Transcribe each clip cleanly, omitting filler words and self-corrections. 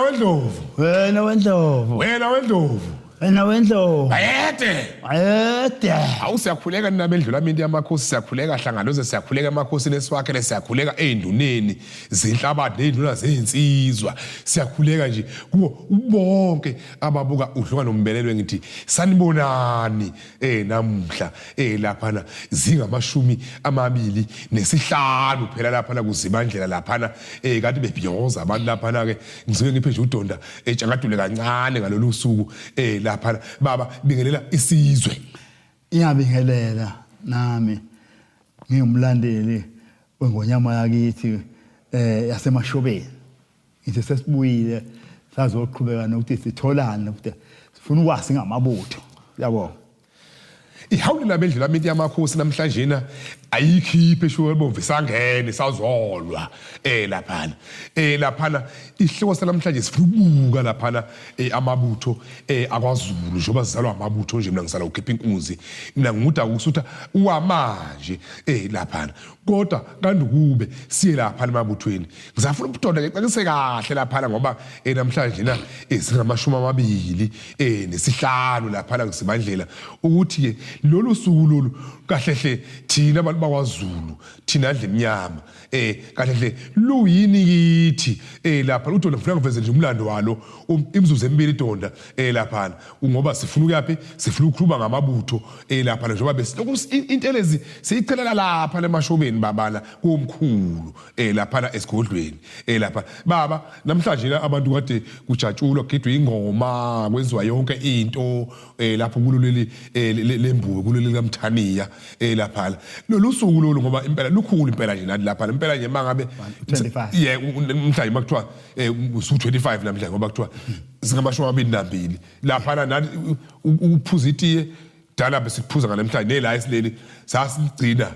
wendlovu. Wena wendlovu. Wena wendlovu. Wena wendlovu. Bayede. Bayede. Awu siyakhuleka nina bendlula minti yamakhosi siyakhuleka hlanganoze siyakhuleka emakhosini esiwakhele siyakhuleka ey'nduneni zenhlabathi ney'nduna zey'nsizwa siyakhuleka nje kubo bonke ababuka udluka nombelelwe ngithi sanibonani eh namuhla eh laphana zingamashumi amabili nesihlanu phela laphana kuzibandlela laphana eh kanti bebhiyoza abantu laphana ke ngizoke ngiphe nje udonda etshakadule kancane ngalolu suku eh laphana baba bingelela isizwe. Ngiyabingelela nami ngingumlandeli wengonyama yakithi eh yasemashobeni. Ngithi sesibuyile sazoqhubeka nokuthi sitholane ukuthi sifuna ukwazi ngamabutho. Yabo. Ihawuli labendlu lami into yamakhosi namhlanje na ayikhiphe shuka ebomvu isangene sazolwa eh laphana eh laphana isihloko sanamhlanje sifuna ukubuka laphana eh amabutho eh akwaZulu njengoba sizalwa amabutho nje mina ngisala ukhipha inkunzi mina nguda ukusutha uwamanje eh laphana kodwa kanti kube siye lapha emabuthweni ngisafuna ubudoda ngicacise kahle laphana ngoba eh namhlanje na ezingamashumi amabili eh nesihlanu laphana kusibandlela ukuthi ke lolu suku lolu kahle hle thina abantu bakwaZulu thina adle emnyama eh kahle hle luyini kithi eh lapha uDonda ngifuna ngiveze nje umlando walo imizuzu emibili Donda eh laphana ngoba sifuna ukuyaphi sifuna ukukhuluma ngamabutho eh lapha njengoba besilokhu intelezi siyichelela lapha lemashobeni babala komkhulu eh laphana esigodlweni eh lapha baba namhlanje la abantu kade kujatshulwa kugidwa ingoma kwenziwa yonke into eh lapho kuloleli eh, lembuwe kuloleli kaMthaniya eh lapha lolu suku lolu ngoba impela lukhulu impela nje nathi lapha impela nje mangabe 25 yeah mhlawumbe makuthiwa eh usu 25 namhlanje ngoba kuthiwa singamashumi amabili nambili laphana nani ukuphuza itiye dala besikuphuza ngalemhlanje nelayisi leli sasigcina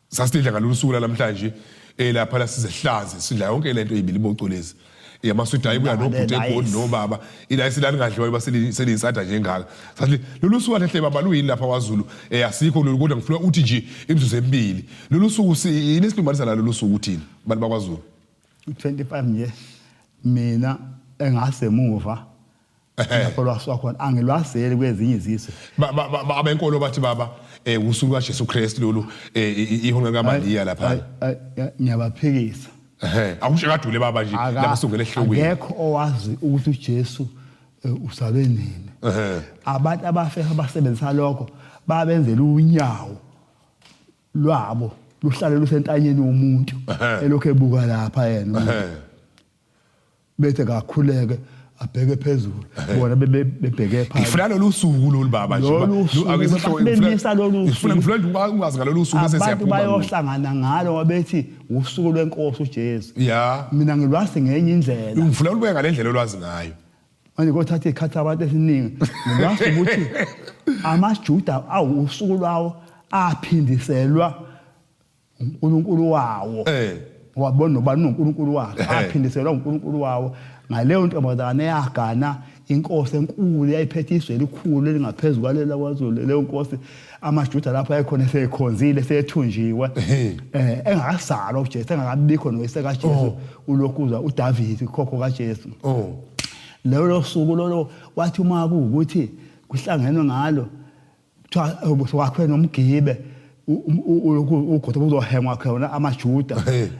sasidla ngalolu suku namhlanje eh lapha la sizehlaze sidla yonke lento ibili boco lezi yamaswidi ayibuya nobhuti egoli nobaba ilayisi lalingadliwa iba seliyinsada nje engaka sathi lolu suku kahle baba luyini lapha kwaZulu eh asikho lolu kodwa ngifuna uthi nje imizuzu emibili lolu suku yini esilumbanisa nalolu suku uthini bantu bakwaZulu 25 nje mina engasemuva lapho lwasuka khona angilwazeli kwezinye izizwe abenkolo bathi baba eh usuku kaJesu Kristu lolu eh ihonga kaMariya lapha ngiyabaphikisa ehe akusho kadule baba nje lapho sungele ehlokweni akekho owazi ukuthi uJesu eh, usalwe nini ehe abantu abafeha basebenzisa lokho babenzela unyawo lwabo luhlale lusentanyeni womuntu elokhu ebuka lapha yena bethe kakhuleke abheke phezulu bona bebheke phansi ngifuna lolu suku lolu baba nje bemisa lolu suku ngifuna nje ungazi ngalolu suku bese siyaphuma abantu bayohlangana ngalo wabethi usuku lwenkosi uJesu ya mina ngilwazi ngenye indlela ngifuna ulubeka ngalendlela olwazi ngayo manje kothatha ikhathi abantu esiningi ngilwazi ukuthi amaJuda awu usuku lwawo aphindiselwa uNkulunkulu wawo eh wabona nobani uNkulunkulu wakhe aphindiselwa uNkulunkulu wawo ngaleyo ntombazane eyagana inkosi enkulu yayiphethe izwe elikhulu elingaphezulu kwalela kwaZulu leyo nkosi amaJuda lapho ayekhona esekhonzile esethunjiwe eh engakazalwa uJesu engakabikho noyise kaJesu oh. ulokhuza uDavid ukhokho kaJesu oh lolo suku lolo wathi uma kuwukuthi kuhlangenwe ngalo kuthiwa sokwakhiwe nomgibe ugodo kuzohengwa khona amaJuda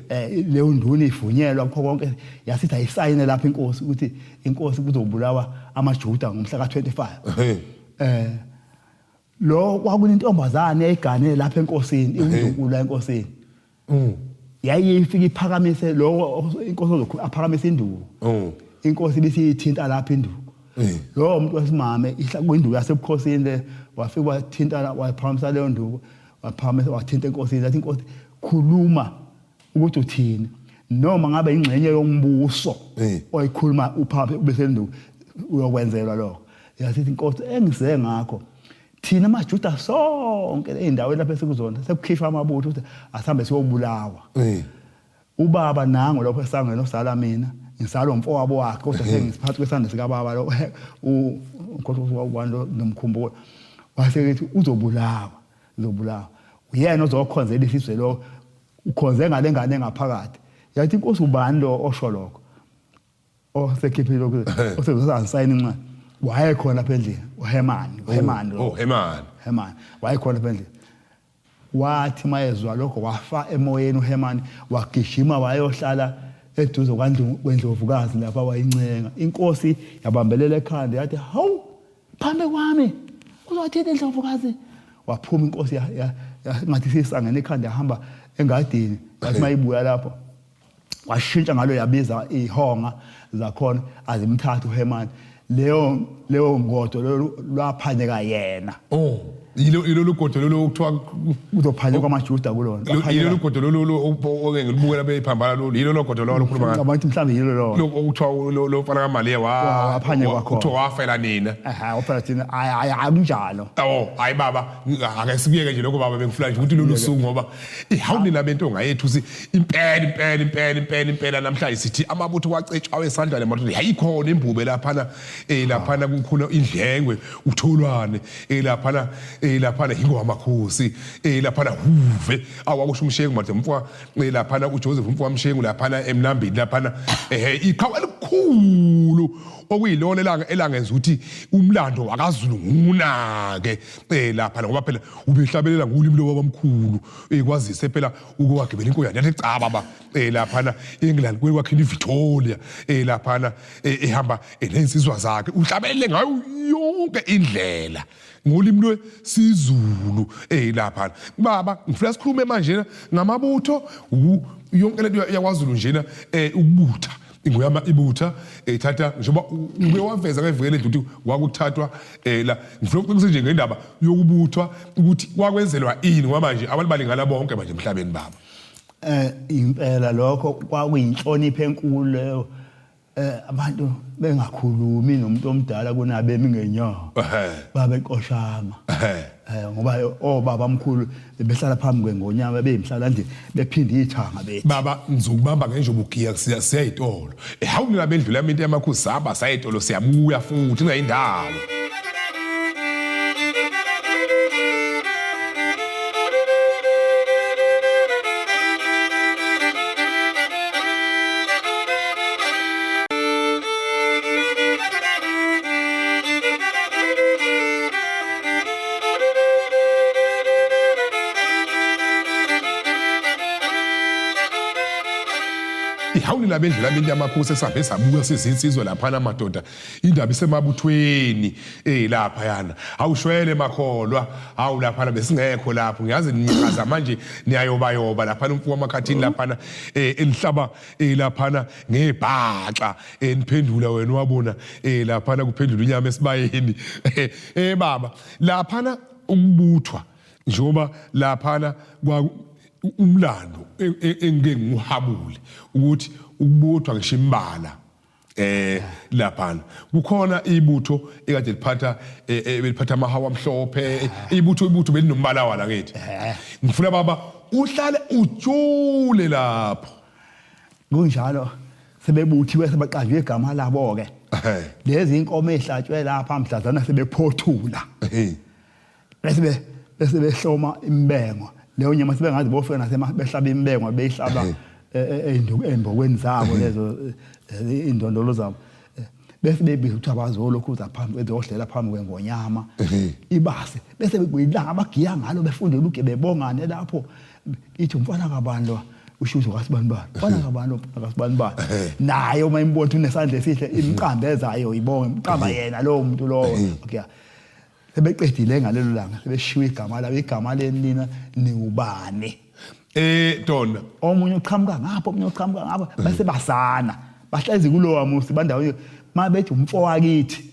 eh leyo nduna ivunyelwa kukho konke yasithi ayisayine lapha inkosi ukuthi inkosi kuzobulawa amaJuda ngomhla ka25 eh lo kwakunentombazane eyigane lapha enkosini iwunkulu enkosini mm. Yayifika iphakamise lo inkosi ozokhulu aphakamise induku mm. Inkosi ibisiyithinta lapha induku eh. Lowo muntu wesimame ihla kwinduku yasebukhosini le wafika wathinta waphakamisa leyo nduku waphakamisa wathinta enkosini yathi inkosi khuluma ukuthi uthini noma ngabe ingxenye yombuso eh. oyikhuluma uphaphe ube senduku uyokwenzelwa lokho yasithi inkosi engize ngakho thina amaJuda sonke ezindaweni lapho esikuzona sekukhishwa amabutho ukuthi asihambe siyobulawa eh. Ubaba nango lapho esangweni osala mina ngisala umfowabo wakhe kodwa sengisiphathi kwesandla sikababa lo unkosikazi wami lo nomkhumbulo wase ethi uzobulawa uzobulawa uyena ozokhonzela isizwe lo ukhonze ngale ngane engaphakathi yathi inkosi ubani lo osho lokho. Osekhiphile lokhu osezosayina incwadi. Wayekhona lapha endlini uHemani, uHemani lo. Oh, Hemani. Hemani wayekhona lapha endlini. Wathi mayezwa lokho wafa emoyeni uHemani wagijima wayohlala eduze kwendlovukazi lapha wayincenga. Inkosi yabambelela ekhanda yathi hawu phambi kwami uzothini indlovukazi. Waphuma inkosi ngathi sisangene ekhanda yahamba engadini yathi mayibuya lapho washintsha ngalo yabiza ihonga zakhona azimthatha uHemani leyo leyo ngodo lolu lwaphanyeka yena. Oh, yilo yilo lugodo lolu okuthiwa uzophanyekwa amaJuda kulona. Yilo lugodo lolu oke ngilibukela beyiphambana lolu yilo logodo lolo okhuluma ngalo. Ngicabanga ukuthi mhlawumbe yilo lolo. Lo okuthiwa lo mfana kaMaliya wa waphanyekwa khona. Kuthiwa wafela nina. Aha, wafela thina. Hayi hayi akunjalo. Oh, hayi baba, ake sikuyeke nje lokho baba bengifuna nje ukuthi lolu suku ngoba hawu nina bentonga yethu si impela impela impela impela impela namhlanje sithi amabutho kwacetshwa awesandla le madoda yayikhona imbube laphana eh laphana kukhona indlengwe utholwane eh laphana eh laphana yingo amakhosi eh laphana huve awakusho umshengu madoda mfwa eh laphana uJoseph umfwa mshengu laphana emnambini laphana eh iqhawe elikhulu okuyilona elanga elangenza ukuthi umlando wakaZulu ngunake eh lapha ngoba phela ubehlabelela ngolimi lobabamkhulu eh kwazise phela uke wagibela inkoyane yathi cha baba eh laphana eNgilandi kuye kwakhela iVictoria eh laphana eh, ehamba eh, nezinsizwa zakhe uhlabelele ngayo yonke indlela ngolimi lwesiZulu eh laphana baba ngifuna sikhulume manje ngamabutho yonke lento yakwaZulu njena eh ukubutha inguyama ibutha ethatha njengoba uke waveza ngevukele ukuthi kwakuthathwa eh la ngifuna ukuqinisa nje ngendaba yokubuthwa ukuthi kwakwenzelwa ini ngoba manje abantu balingana bonke manje emhlabeni baba. Eh impela lokho kwakuyinhlonipho enkulu leyo eh abantu bengakhulumi nomuntu omdala kunabemi ngenyawo babeqoshama eh ngoba obaba omkhulu behlala phambi kwengonyama beyimhlalandlini bephinda ithanga bethi baba ngizokubamba ngenjobo ugiya siya siyayitolo hawu nina bendlula into yamakhosi saba sayitolo siyabuya futhi ingayindawo. Ihawuli labendlu lami into yamakhosi esihambe sabuya sizinsizwa laphana madoda indaba isemabuthweni eh lapha yana awushwele makholwa hawu laphana besingekho lapho ngiyazi ninyakaza manje niyayobayoba laphana umfo wamakhathini laphana eh enihlaba eh laphana ngebhaxa eniphendula wena wabona eh laphana kuphendula inyama esibayeni eh baba laphana ukubuthwa njengoba laphana kwa umlando e, e, engike ngiwuhabule ukuthi ukubuthwa ngisho imbala eh laphana kukhona ibutho ekade liphatha eh, eh, beliphatha amahawa amhlophe ibutho ibutho belinombala wala kithi ngifuna baba uhlale ujule lapho. Kunjalo sebebuthiwe sebaqanjwe igama labo ke. Lezi inkomo ezihlatshwe lapha mhlazana sebephothula. Bese be bese behloma imbengo. Leyo nyama sebengazi bofika nasema behlaba imbengo beyihlaba e, e, embokweni zabo lezo e, indondolo zabo. Bese bebiza ukuthi abazolokhuza phambi bezodlela phambi kwengonyama ibase bese bekuyilanga abagiya ngalo befunde uluge bebongane lapho ithi umfana kabani lo usho ukuthi kasibani bani mfana kabani lo mfana kasibani bani naye uma imbona ukuthi unesandla esihle imqambe ezayo ibonge imqamba yena lowo muntu lowo okay sebeqedile ngalelo langa sebeshiwe igama labo igama leni nina niwubani. Eh dona omunye uqhamuka ngapha omunye uqhamuka ngapha bese basana bahlezi kulowa musi bandawonye uma bethi umfo wakithi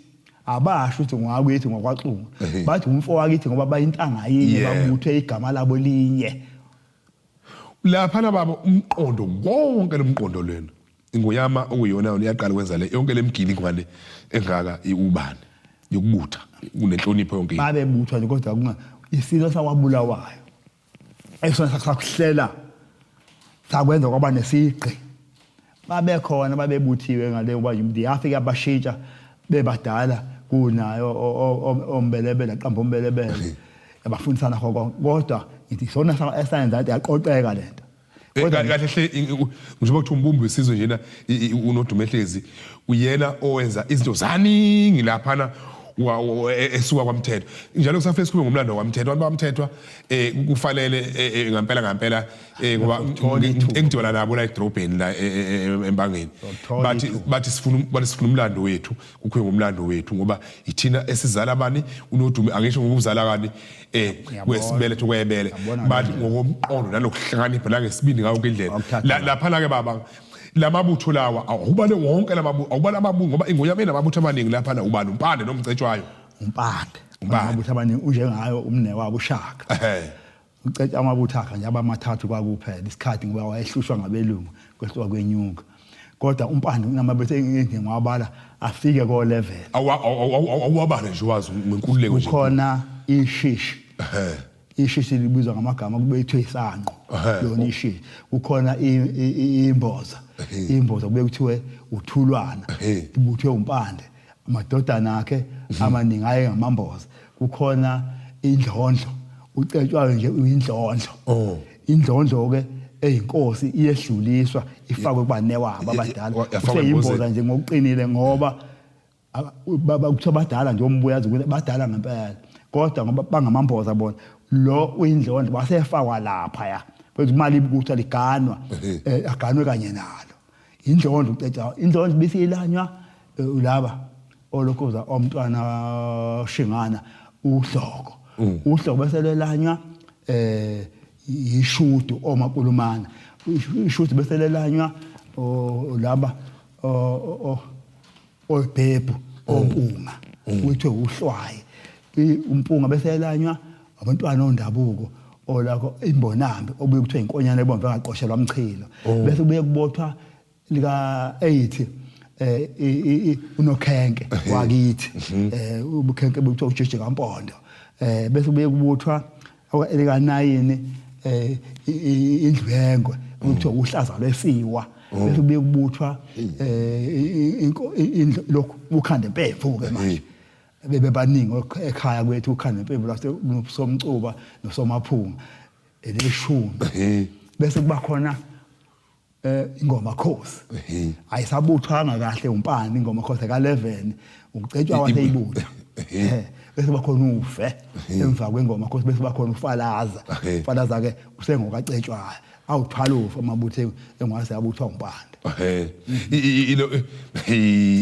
abasho ukuthi ngwakwethu ngokwaXungu bathi umfo wakithi ngoba bayintanga yinye babuthwe igama labo linye. Laphana baba umqondo wonke lomqondo lwenu ingonyama okuyiyona yona iyaqala ukwenza le yonke lemgilingwane engaka iubani yokubutha kunenhlonipho yonke. Babebuthwa nje kodwa kunga isilo sakwabulawayo esona sakuhlela sakwenza kwaba nesigqi babekhona babebuthiwe ngale kuba nje yafika yabashintsha bebadala kunayo ombelebele qamba ombelebele yabafundisana konke kodwa ngithi sona esayenza into yaqoqeka lento. Kodwa Kahle hle, njengoba kuthiwa umbumbi wesizwe njena, uNodumehlezi uyena owenza izinto zaningi laphana, esuka kwaMthethwa njalo. Kusafike sikhulume ngomlando kwaMthethwa, abantu baMthethwa kufanele ngampela ngampela, ngoba Uzothola ithuba. engidibana nabo la edrobheni la eMpangeni, Uzothola bathi ithuba. bathi sifuna umlando wethu, kukhulunywe ngomlando wethu, ngoba ithina esizala abani uNodume, angisho ngokuzala kani Ngiyabona. kwesibeletho kwebele. Ngiyabona. Bathi ngokomqondo nanokuhlakanipha nangesibindi ngayo yonke indlela. Awukuthatha la. Laphana-ke baba, lamabutho lawa awubale wonke lamabutho, awubale amabutho, ngoba ingonyama inamabutho amaningi laphana. Ubani, uMpande nomcetshwayo? Umpande. Umpande. Amabutho abaningi unjengayo umne wabo uShaka. Ucetsha amabutho akhe nje abamathathu kwakuphela isikhathi, ngoba wayehlushwa ngabelungu, kwehluka kwenyuka. Kodwa uMpande unamabutho engingiwabala afike ko-11. Awuwabale nje, wazi ngenkululeko nje. Kukhona ishishi. Ishishi libizwa ngamagama, kube kuthiwe isanqo. Lona ishishi. Kukhona imboza. Imboza kube kuthiwe uthulwana. Ibuthwe uMpande, amadodana akhe amaningi aye ngamamboza. Kukhona indlondlo, ucetshwayo nje uyindlondlo. Indlondlo ke eyinkosi iyedluliswa, ifakwe kubanewabo abadala. Yafakwa Useyimboza embozeni. nje ngokuqinile, ngoba baba kuthiwa badala nje, umbuya yazi ukuthi badala ngempela, kodwa ngoba bangamamboza bona, lo uyindlondlo wasefakwa lapha ya bese imali ibukutha liganwa, aganwe kanye nalo indlondlo ucetsha. Indlondlo bese ilanywa laba olokhuza omntwana Shingana uhloko. Uhloko bese lelanywa ishudu omakulumana. Ishudu bese lelanywa laba oyibhebhu ompunga, kuthiwe uhlwaye. Umpunga bese elanywa abantwana ondabuko olakho imbonambi, obuye kuthiwa inkonyane ebomvu engaqoshelwa mchilo. Bese kubuye kubothwa lika 8 unokhenke wakithi, ubukhenke buthiwa uJeje kaMpondo. Bese kubuye kubuthwa elika 9 indlu yengwe, kuthiwa uhlaza lwesiwa. Bese kubuye kubuthwa indlu lokhu ukhanda impemvu ke manje, bebe baningi ekhaya kwethu ukhanda impemvu lase somcuba nosomaphunga, eleshumi. Bese kuba khona ingoma khosi. Ayisabuthwanga kahle uMpande ingoma khosi ka11, ucetshwa waseyibutha. Bese bakhona ufe emva kwengoma khosi, bese bakhona ufalaza. Ufalaza ke usengokacetshwayo, awuthwala ufe amabutho engwase abuthwa uMpande. Ilo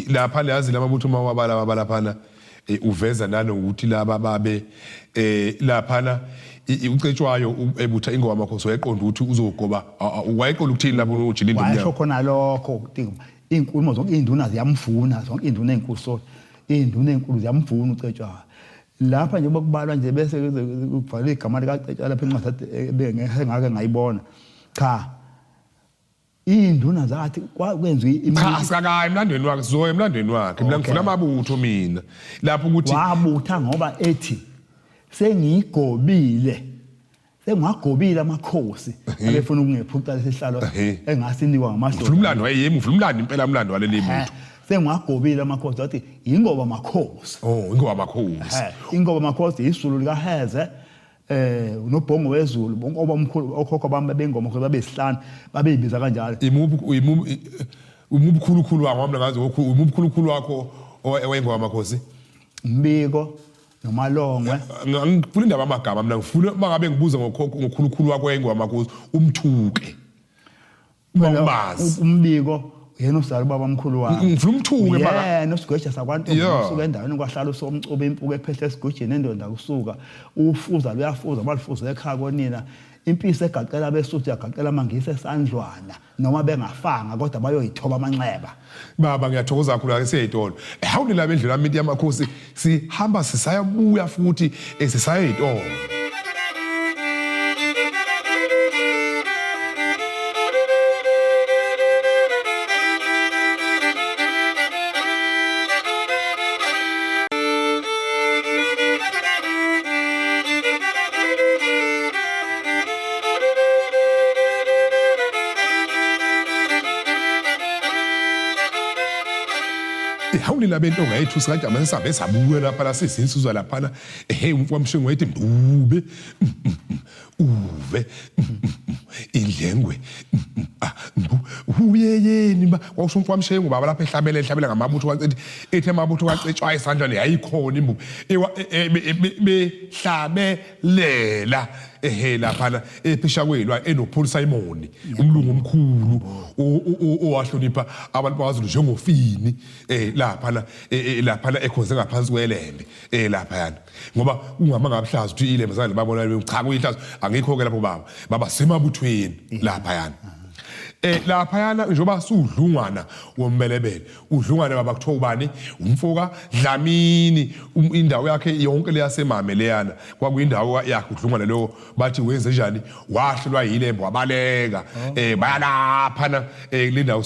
lapha lazi lamabutho mawabala wabala laphana, uveza nanokuthi laba babe laphana ucetshwayo ebutha ingoma makhosi, wayeqonda ukuthi uzogoba, wayeqonda ukuthini lapho uJilinda Wayesho umnyama? Khona lokho ukuthi iy'nkulumo zonke iy'nduna ziyamvuna, zonke iy'nduna ey'nkulu, so iy'nduna ey'nkulu ziyamvuna ucetshwayo lapha njengoba kubalwa nje, bese kuze kubhalwe igama likacetshwayo lapha encwadi engake ngayibona. Cha, iy'nduna zathi kwenziwe Cha, asikakayi emlandweni wakhe, sizoya emlandweni wakhe. Mina ngifuna amabutho mina lapho ukuthi Wabutha ngoba ethi sengiyigobile, sengwagobile amakhosi abefuna ukungephuca lesihlalo engasinikwa Ngifuna ngamadoda. umlando wayeyimi, ngifuna umlando impela, umlando waleli butho. Sengwagobile amakhosi, wathi ingoba makhosi. Oh, ingoba makhosi. Ingoba makhosi isulu likaHeze nobhongo wezulu, bonke obamkhulu okhokho bami bengoma khosi babesihlanu, babeyibiza kanjalo. Imuphi imuphi khulukhulu wakho? Ngoba ngazi imuphi khulukhulu wakho owayengoba makhosi? Mbiko noMalongwe. Ngifuna indaba amagama mina, ngifuna uma ngabe ngibuza ngokhokho, ngokhulukhulu wakho owayengoba makhosi, umthuke uma umazi. Umbiko yena usala ubaba omkhulu wami. Ngifuna umthuke maka. Yena usigweja sakwantombi. Usuka endaweni kwahlala usomcuba, impuku ephehle esigujini, endoda kusuka ufuza luyafuza balufuza ekhaya konina, impisi egaqela besuthu yagaqela amangisi esandlwana, noma bengafanga kodwa bayoyithoba amanxeba. Baba, ngiyathokoza kakhulu. Ake siye ey'tolo. Hawu, nilaba endlu lami into yamakhosi, sihamba sisayabuya futhi, sisaya ey'tolo. Hawu, nilaba entonga yethu sikajama, sisambe sabuya lapha la sizinsizwa laphana. Ehe, umfowamshengu wayethi mbube uve. Indlengwe huyeyeni ba wawusho umfo wamshengu baba lapha ehlabele ehlabela ngamabutho kacethi ethi amabutho kacetshwa isandla yayikhona imbubu behlabelela ehe laphana ephisha kwelwa enoPaul Simon umlungu omkhulu owahlonipha abantu bakwaZulu njengofini laphana laphana ekhonze ngaphansi kwelembe laphayana ngoba ungama ngabuhlaza ukuthi ilembe zange babona cha kuyihlazo angikho ke lapho baba baba semabuthweni laphayana laphayana njengoba sudlungwana wombelebele udlungwana baba kuthiwa ubani umfoka Dlamini indawo yakhe yonke leyasemame leyana kwakuyindawo yakhe udlungwana leyo bathi wenze njani wahlulwa yilembe wabaleka baya laphana le ndawo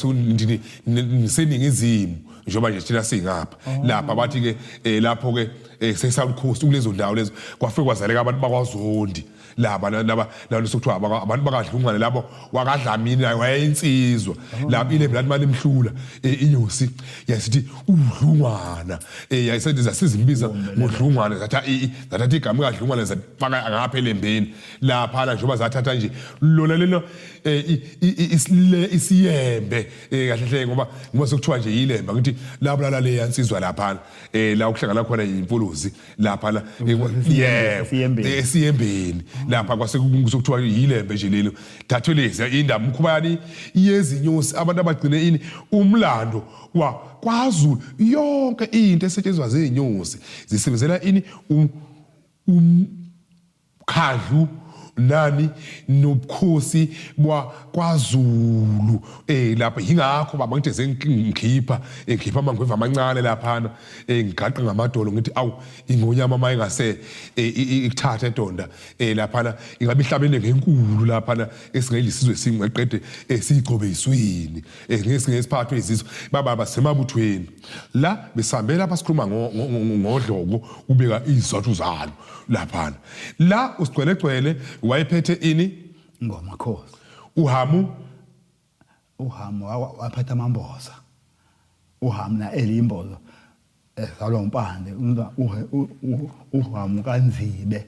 seningizimu njengoba nje thina singapha lapha bathi ke lapho ke se-South Coast kulezo ndawo lezo kwafike kwazaleka abantu bakwaZondi laba laba laba sokuthiwa abantu bakadlungwane labo wakadlamini naye wayeyinsizwa lapho ilembe lathi malimhlula inyosi yasithi udlungwana yayisethi zasizimbiza ngodlungwana zatha zathatha igama kadlungwana zafaka ngapha elembeni lapha la njengoba zathatha nje lona lelo isiyembe kahle hle ngoba ngoba sekuthiwa nje yilembe ngithi labulala le yansizwa lapha la ukuhlangana khona imfuluzi lapha la yebo esiyembeni lapha kwase kuthiwa yilembe nje lelo thathwe lezi indaba umkhuba yani yezinyosi abantu abagcine ini umlando wa kwaZulu yonke into esetshenziswa zinyosi zisebenzela ini umkhandlu nani nobukhosi bwa kwaZulu lapha yingakho baba ngithi sengikhipha ngikhipha amangwevu amancane laphana ngigaqa ngamadolo ngithi awu ingonyama mayingase ikuthathe edonda laphana ingabe ihlabene ngenkulu laphana esingayidla isizwe simwe qede siyigcobe iswini ngesiphathwe izizwe baba basemabuthweni la besambe lapha sikhuluma ngodloko ubeka izizathu zalo laphana la usigcwelegcwele wayephethe ini ngomakhosi uhamu uhamu waphatha amamboza uhamu na elimbozo ezalwa umpande uhamu kanzibe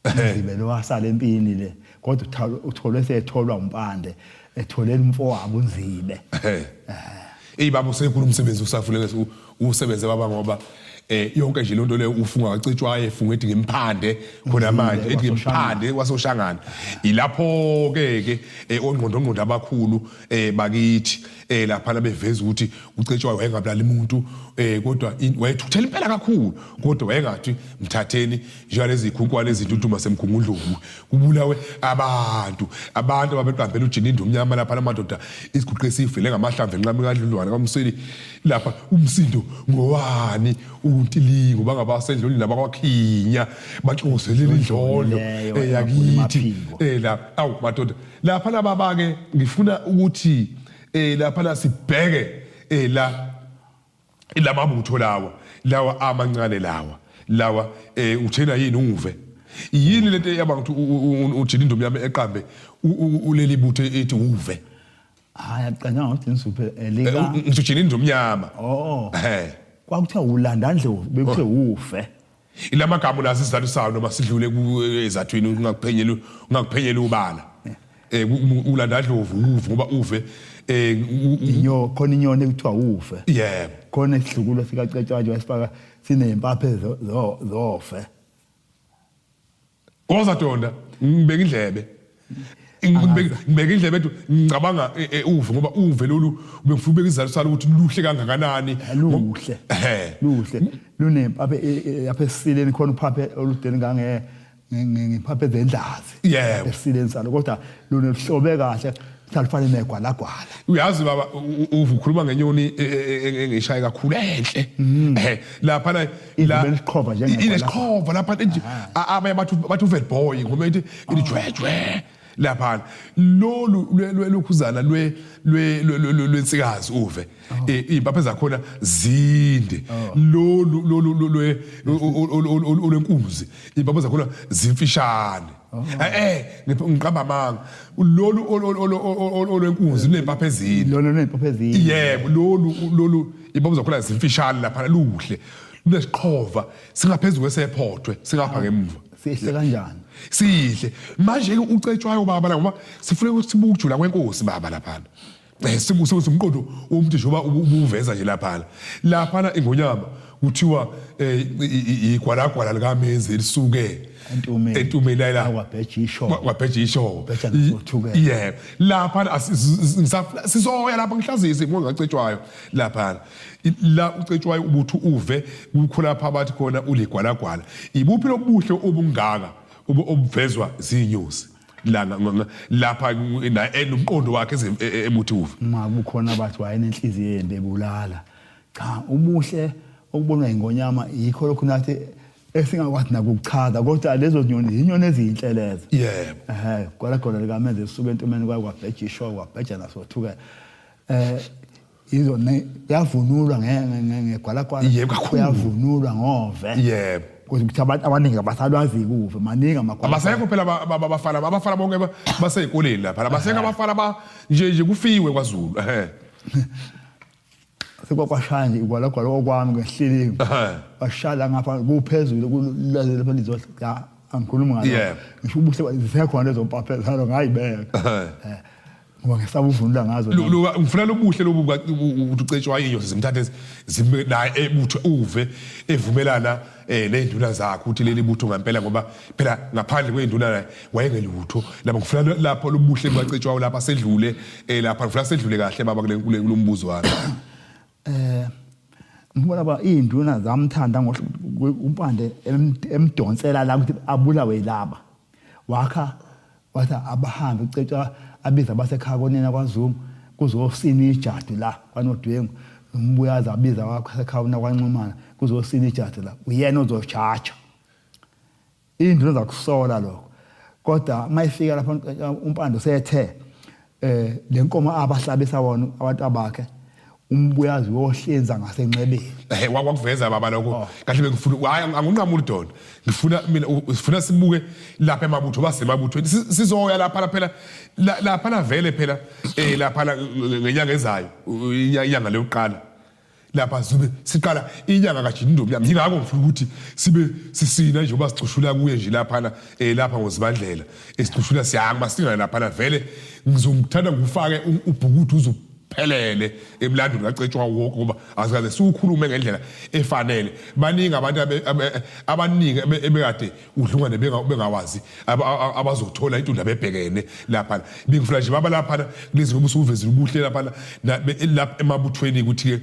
Nzibe lo wasala empini le kodwa utholwe setholwa umpande etholela umfowabo uNzibe. Ey baba usekhulu umsebenzi usafuneka usebenze baba ngoba yonke nje lonto leyo ufunga kacitshwayo efunga ethi ngimphande khona manje ethi ngimphande wasoshangana ilapho ke ke ongqondo ngqondo abakhulu bakithi lapha beveza ukuthi ucetshwayo wayengabulali umuntu kodwa wayethuthela impela kakhulu kodwa wayengathi mthatheni njengalezi zikhunkwane ezintutuma semgungundlovu kubulawe abantu abantu ababeqambela ujinindi omnyama lapha lamadoda isiguqe esifile ngamahlamvu enqame kadlulwana kamsweli lapha umsindo ngowani untilingo bangabasendlulini labakwakhinya baxokozelela indlondlo eyakithi la awu madoda lapha lababa ke ngifuna ukuthi lapha la sibheke la lamabutho lawa lawa amancane lawa lawa uthena yini uve yini lento eyaba ngithi ujini intombi yami eqambe uleli butho ethi uve hayi aqanja ngokuthi insuphe elika ngisho ujini intombi yami oh kwakuthiwa ulandandlovu bekuthiwe ufe ilamagama la sizathu sawo noma sidlule ezathwini ungakuphenyela ungakuphenyela ubala ulandadlovu uve ngoba uve inyo khona inyoni ekuthiwa ufe yebo khona isidlukulo sikacetshwayo wasifaka sinempaphe zofe woza donda ngibeka indlebe ngibeka indlebe ethi ngicabanga uve ngoba uve lolu ubengifuna ubeka izalo salo ukuthi luhle kangakanani luhle luhle lunempaphe lapha esisileni khona uphaphe oludeni ngange ngiphaphe zendlazi yebo esisileni salo kodwa lunehlobe kahle salifane negwalagwala uyazi baba uve ukhuluma ngenyoni engishaye kakhulu enhle lapha la inesiqhova njenge inesiqhova lapha abanye bathi bathi uvet boy ngoba ithi ithi jwe jwe lapha lolu lwekhuzana lwe lwensikazi uve impaphe zakhona zinde lolu lolu lwe olwenkunzi impaphe zakhona zimfishane ngiqamba amanga lolu olwenkunzi lunempaphe ezinde lona lunempaphe ezinde yebo lolu lolu impaphe zakhona zimfishane lapha luhle lunesiqhova singaphezulu kwesephothwe singapha ngemuva. Sihle kanjani? Sihle. Manje ke ucetshwayo baba la ngoba sifuna ukuthi sibuke ukujula kwenkosi baba laphana. Eh sibuke umqondo womuntu njengoba ubuveza nje laphana. Laphana ingonyama kuthiwa eh igwalagwala likamenzi elisuke entumeni entumeni la kwabheja isho kwabheja isho Bheja nasothukela. yebo lapha sizoya lapha ngihlazise ngoba ngacetshwayo lapha la ucetshwayo ubuthu uve kukho lapha abathi khona uligwalagwala ibuphi lobuhle obungaka obuvezwa zinyosi la lapha nomqondo wakhe emuthi uve uma kukhona abathi wayenenhliziyo embi ebulala cha ubuhle okubonwa ingonyama yikho lokhu nathi esingakwazi nakukuchaza kodwa lezo zinyoni zinyoni ezinhle lezo yebo ehe gwalagwala likamenze esuka entumeni kwaye kwabheja ishoyo kwabheja nasothukela eh yizo yavunulwa ngegwalagwala yebo kakhulu kuyavunulwa ngove yebo kuze ukuthi abantu abaningi abasalwazi kuve maningi amagwala abasekho phela abafana abafana bonke basey'koleni lapha abasekho abafana ba nje nje kufiwe kwaZulu ehe sekwakwashaya nje igwalagwala okwami ngehlilimu washala ngapha kuphezulu kulale lapha lizohle cha angikhulumi ngalo ngisho ubuhle zisekhona lezo mpaphela zalo ngayibeka ngoba ngisaba uvunula ngazo ngifuna lobuhle lobu ukuthi ucetshwa inyosi zimthathe zime naye ebutho uve evumelana eh nezinduna zakhe ukuthi leli butho ngempela ngoba phela ngaphandle kwezinduna naye wayengelutho lapho ngifuna lapho lobuhle bukacetshwayo lapha sedlule eh lapha ngifuna sedlule kahle baba kule kulombuzo wami eh ngibona ba izinduna zamthanda ngohle umpande emdonsela la ukuthi abulawe laba wakha wathi abahambe ucetshwa abiza abasekhaya konina kwaZungu kuzosina ijadu la kwaNodwengu nombuyazi abiza abasekhaya konina kwaNxumana kuzosina ijadu la uyena ozojaja induna zakusola lokho kodwa mayifika lapha uMpande usethe eh lenkomo abahlabisa wona abantu abakhe umbuyazi uyohlinza ngasenxebeni eh wakuveza baba lokho oh. kahle bengifuna hayi angunqamuli dona ngifuna mina sifuna sibuke lapha emabutho basemabuthweni sizoya lapha phela lapha la vele phela eh lapha ngenyanga ezayo inyanga leyoqala lapha sibe siqala inyanga kaJindomi yami yingakho ngifuna ukuthi sibe sisina nje uba sicushula kuye nje laphana eh lapha ngozibandlela esicushula siyanga masingana laphana vele ngizomthanda ngufake ubhukudu uzuphelele emlandweni kacetshwa wonke ngoba asikaze siwukhulume ngendlela efanele baningi abantu abaningi ebekade udlungane bengawazi abazothola intunda bebhekene lapha bengifuna nje baba lapha kulezi ngoba usuvezile ubuhle lapha lapha emabuthweni ukuthi ke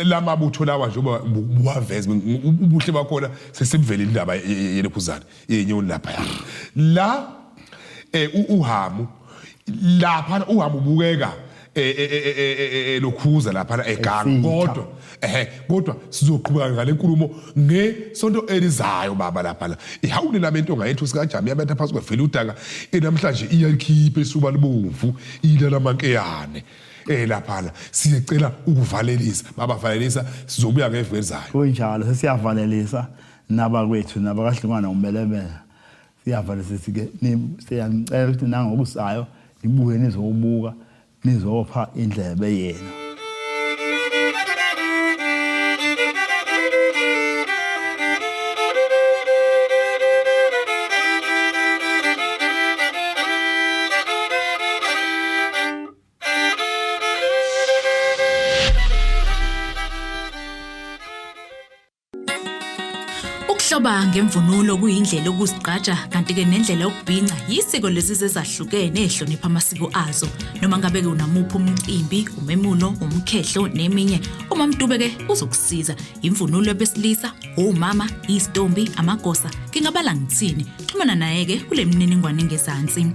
lamabutho lawa njengoba buwaveza ubuhle bakhona sesibuvelile indaba yelekhuzana yenyoni lapha la eh uhamu lapha uhamu ubukeka eh, eh, eh, lokhuza lapha eganga kodwa ehe kodwa sizoqhubeka ngale nkulumo ngesonto elizayo baba lapha la ihawule lami intonga yethu sikajami yabetha phansi kwevela udaka enamhlanje iyalikhipha isuba libomvu ilala mankeyane eh laphana siyecela ukuvalelisa baba valelisa sizobuya ngeviki elizayo kunjalo sesiyavalelisa nabakwethu nabakahlukana umbelebele Siyavala sithi ke siyanicela ukuthi nangokusayo nibuye nizobuka nizopha indlebe yenu. Ukuhloba ngemvunulo kuyindlela yokuzigqaja kanti-ke nendlela yokubhinca yisiko lezizwe ezahlukene ezihlonipha amasiko azo. Noma ngabe-ke unamuphi umcimbi, umemulo, umkhehlo neminye, uMamDube-ke uzokusiza. Imvunulo yabesilisa, omama, izitombi, amagosa, ngingabala ngithini. Xhumana naye-ke kule mininingwane engezansi.